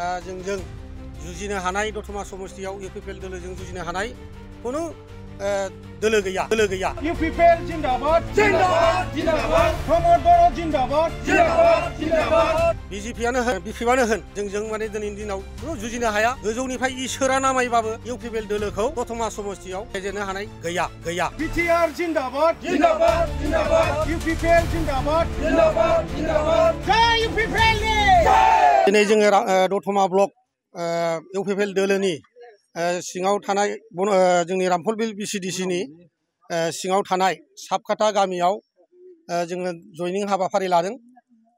जोंजों जुजिनो हानाय दतमा समस्तियाव इउपिपिएल दोलोजों जुजिनो हानाय कुनु दोलो गैया इउपिपिएल जिंदाबाद जिंदाबाद जिंदाबाद प्रमोद बर' जिंदाबाद जिंदाबाद जिंदाबाद बिजेपियानो होन बिपिएफआनो होन जोंजों माने दिनैनि दिनाव कुनु जुजिनो हाया गोजौनिफ्राय इसोरा नामायबाबो इउपिपिएल दोलोखौ दतमा समस्तियाव फेजेननो हानाय गैया बिटिआर जिंदाबाद जिंदाबाद जिंदाबाद इउपिपिएल जिंदाबाद जिंदाबाद जिंदाबाद जय इउपिपिएल दिनै जोङो दतमा ब्लक इउपिपिएल दोलोनि सिङाव थानाय जोंनि रामफलबिल बिसिडिसिनि सिङाव थानाय साबखाथा गामियाव जोङो जयनिं हाबाफारि लादों।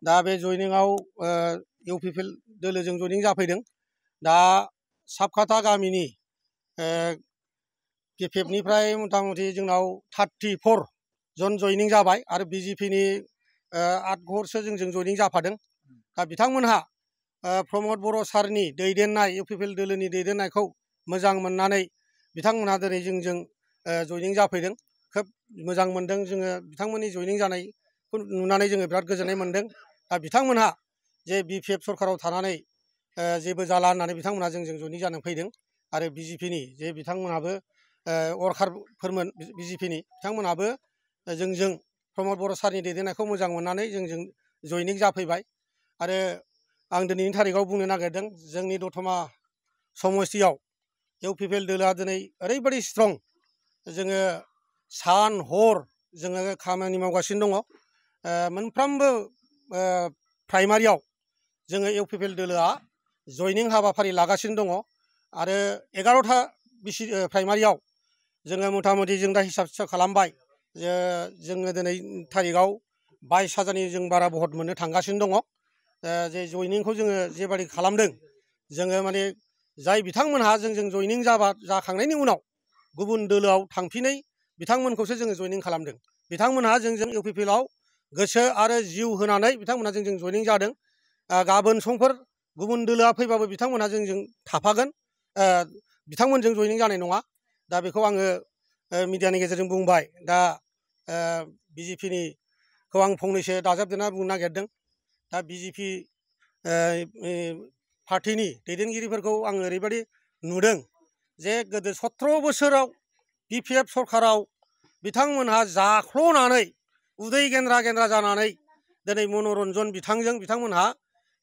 दा बे जयनिंआव इउपिपिएल दोलोजों जयनिं जाफैदों। दा साबखाथा गामिनि बिपिएफनिफ्राय मथा-मथि जोंनाव 34 जन जयनिं जाबाय आरो बिजेपिनि 8 घरसो जोंजों जयनिं जाफादों। दा बिथांमोनहा प्रमोद बर' सारनि दैदेननाय इउपिपिएल दोलोनि दैदेननायखौ मोजां मोननानै बिथांमोनहा दिनै जोंजों जयनिं जाफैदों। खोब मोजां मोनदों जोङो बिथांमोननि जयनिं जानायखौ नुनानै जोङो बिराद गोजोननाय मोनदों। दा बिथांमोनहा जे बिपिएफ सरकाराव थानानै जेबो जाला होननानै बिथांमोनहा जोंजों जयनिं जानो फैदों आरो बिजेपिनि जे बिथांमोनहाबो वर्कारफोरमोन बिजेपिनि बिथांमोनहाबो जोंजों प्रमोद बर' सारनि दैदेननायखौ मोजां मोननानै जोंजों जयनिं जाफैबाय। आरो आं दिनैनि थारिखआव बुंनो नागिरदों जोंनि दतमा समस्तियाव इउपिपिएल दोलोआ दिनै ओरैबायदि स्ट्रं जोङो सान हर जोङो खामानि मावगासिनो दङ। मोनफ्रोमबो प्राइमारियाव जोङो इउपिपिएल दोलोआ जयनिं हाबाफारि लागासिनो दङ आरो 11टा प्राइमारियाव जोङो मथा-मथि जों दा हिसाब खालामबाय जोङो दिनै थारिखआव 22,000नि जों बारा भट मोननो थांगासिनो दङ। जे जयनिंखौ जोङो जेबादि खालामदों जोङो माने जाय बिथांमोनहा जोंजों जयनिं जाखांनायनि उनाव गुबुन दोलोआव थांफिनै बिथांमोनखौसो जोङो जयनिं खालामदों। बिथांमोनहा जोंजों इउपिपिएलआव गोसो आरो जिउ होनानै बिथांमोनहा जोंजों जयनिं जादों। गाबोन समफोर गुबुन दोलोआ फैबाबो बिथांमोनहा जोंजों थाफागोन, बिथांमोनजों जयनिं जानाय नङा। दा बेखौ आङो मिडियानि गेजेरजों बुंबाय। दा बिजेपिनिखौ आं फंनैसो दाजाबदेरना बुंनो नागिरदों। दा बिजेपि पार्टिनि दैदेनगिरिफोरखौ आं ओरैबायदि नुदों जे गोदो 17 बोसोराव बिपिएफ सरकाराव बिथांमोनहा जाख्ल'नानै उदै गेन्द्रा जानानै दिनै मनरन्जन बिथांजों बिथांमोनहा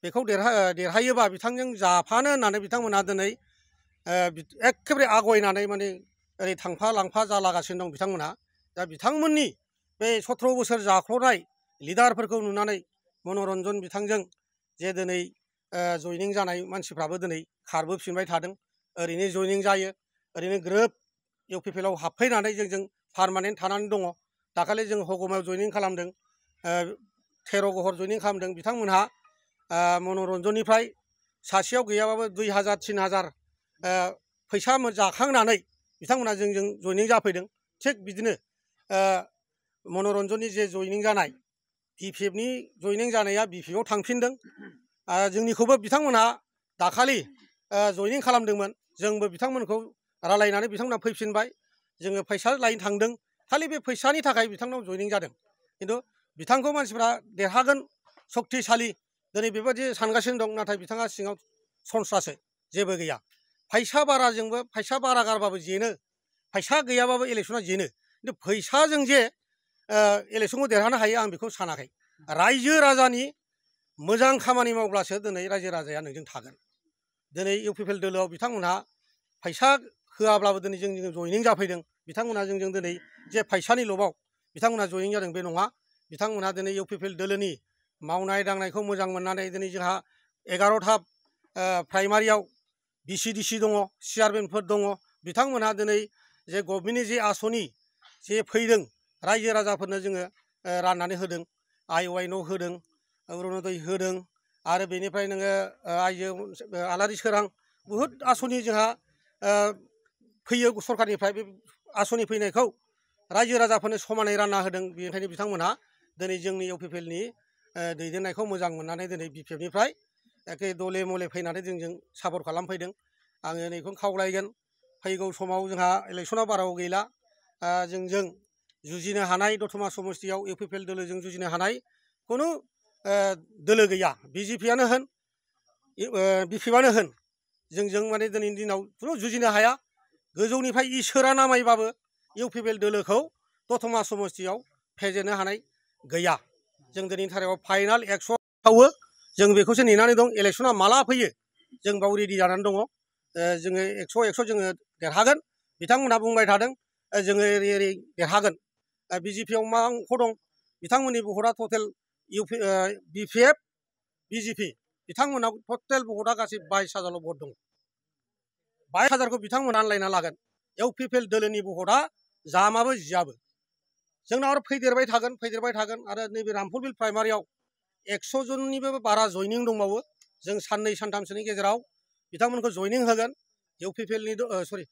बेखौ देरहायोबा बिथांजों जाफानो होननानै बिथांमोनहा दिनै एखेबारे आगयनानै माने ओरै थांफा लांफा जालागासिनो दं बिथांमोनहा। दा बिथांमोननि बे 17 बोसोर जाख्ल'नाय लिडारफोरखौ नुनानै मनरन्जन बिथांजों जे दिनै जयनिं जानाय मानसिफ्राबो दिनै खारबोफिनबाय थादों। ओरैनो जयनिं जायो, ओरैनो ग्रोब इउपिपिएलआव हाबफैनानै जोंजों पारमानेन्ट थानानै दङ। दाखालि जों हगमायाव जयनिं खालामदों, 13 घर जयनिं खालामदों। बिथांमोनहा मनरन्जननिफ्राय सासेयाव गैयाबाबो 2,000 3,000 फैसा जाखांनानै बिथांमोनहा जोंजों जयनिं जाफैदों। थिग बिदिनो मनरन्जननि जे जयनिं जानाय बिपिएफनि जयनिं जानाया बिपिएफआव थांफिनदों। जोंनिखौबो बिथांमोनहा दाखालि जयनिं खालामदोंमोन, जोंबो बिथांमोनखौ रायलायनानै बिथांमोनहा फैफिनबाय। जोङो फैसा लायनो थांदों, खालि बे फैसानि थाखाय बिथांनाव जयनिं जादों। खिन्थु बिथांखौ मानसिफ्रा देरहागोन सक्तिशालि दिनै बेबायदि सानगासिनो दं, नाथाय बिथाङा सिङाव सनस्रासो, जेबो गैया। फैसा बारा गारबाबो जेनो, फैसा गैयाबाबो इलेक्सना जेनो। खिन्थु फैसाजों जे इलेक्सनखौ देरहानो हायो आं बेखौ सानाखै। रायजो राजानि मोजां खामानि मावब्लासो दिनै रायजो राजाया नोंजों थागोन। दिनै इउपिपिएल दोलोआव बिथांमोनहा फैसा होआब्लाबो दिनै जोंजों जयनिं जाफैदों। बिथांमोनहा जोंजों दिनै जे फैसानि लबाव बिथांमोनहा जयनिं जादों बे नङा। बिथांमोनहा दिनै इउपिपिएल दोलोनि मावनाय दांनायखौ मोजां मोननानै दिनै जोंहा 11टा प्राइमारियाव बिसिडिसि दङ, चेयारमेनफोर दङ। बिथांमोनहा दिनै जे गभर्नमेन्टनि जे आसनि जे फैदों रायजो राजाफोरनो जोङो राननानै होदों। IOI न' होदों, अरुनदय होदों आरो बेनिफ्राय नोङो आलारि सोरां बुहुद आसनि जोंहा फैयो सरकारनिफ्राय। बे आसनि फैनायखौ रायजो राजाफोरनो समानै रानना होदों। बेनिखायनो बिथांमोनहा दिनै जोंनि इउपिपिएलनि दैदेननायखौ मोजां मोननानै दिनै बिपिएफनिफ्राय एखे दले मले फैनानै जोंजों सापर्ट खालामफैदों। आङो नैखौनो खावलायगोन, फैगौ समाव जोंहा इलेक्सना बाराव गैला, जोंजों जुजिनो हानाय दतमा समस्तियाव इउपिपिएल दोलोजों जुजिनो हानाय कुनु दोलो गैया। बिजेपियानो होन बिपिएफआनो होन जोंजों माने दिनैनि दिनाव खुनु जुजिनो हाया। गोजौनिफ्राय इसोरा नामायबाबो इउपिपिएल दोलोखौ दतमा समस्तियाव फेजेननो हानाय गैया। जों दिनैनि थारिखआव फाइनाल 100 खावो जों बेखौसो नेनानै दं। इलेक्सना माला फैयो जों बाव रेडि जानानै दङ। जोङो 100 जोङो देरहागोन। बिथांमोनहा बुंबाय थादों जोङो ओरै देरहागोन। बिजेपियाव मा अंख दं बिथांमोननि भटआ टटेल बिपिएफ बिजेपि बिथांमोनाव टटेल भटआ गासै 22,000ल' भट दं। 22,000खौ बिथांमोना आनलायना लागोन। इउपिपिएल दोलोनि भटआ जामाबो जियाबो जोंनाव आरो फैदेरबाय थागोन आरो नैबे रामफलबिल प्राइमारियाव 100 जननिबो बारा जयनिं दंबावो। जों साननै सानथामसोनि गेजेराव बिथांमोनखौ जयनिं होगोन। इउपिपिएलनि सरि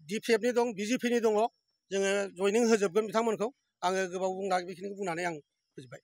बिपिएफनि दं बिजेपिनि दङ। जोङो जयनिं होजोबगोन बिथांमोनखौ। आङो गोबाव बुंना बेखिनिखौ बुंनानै आं फोजोबबाय।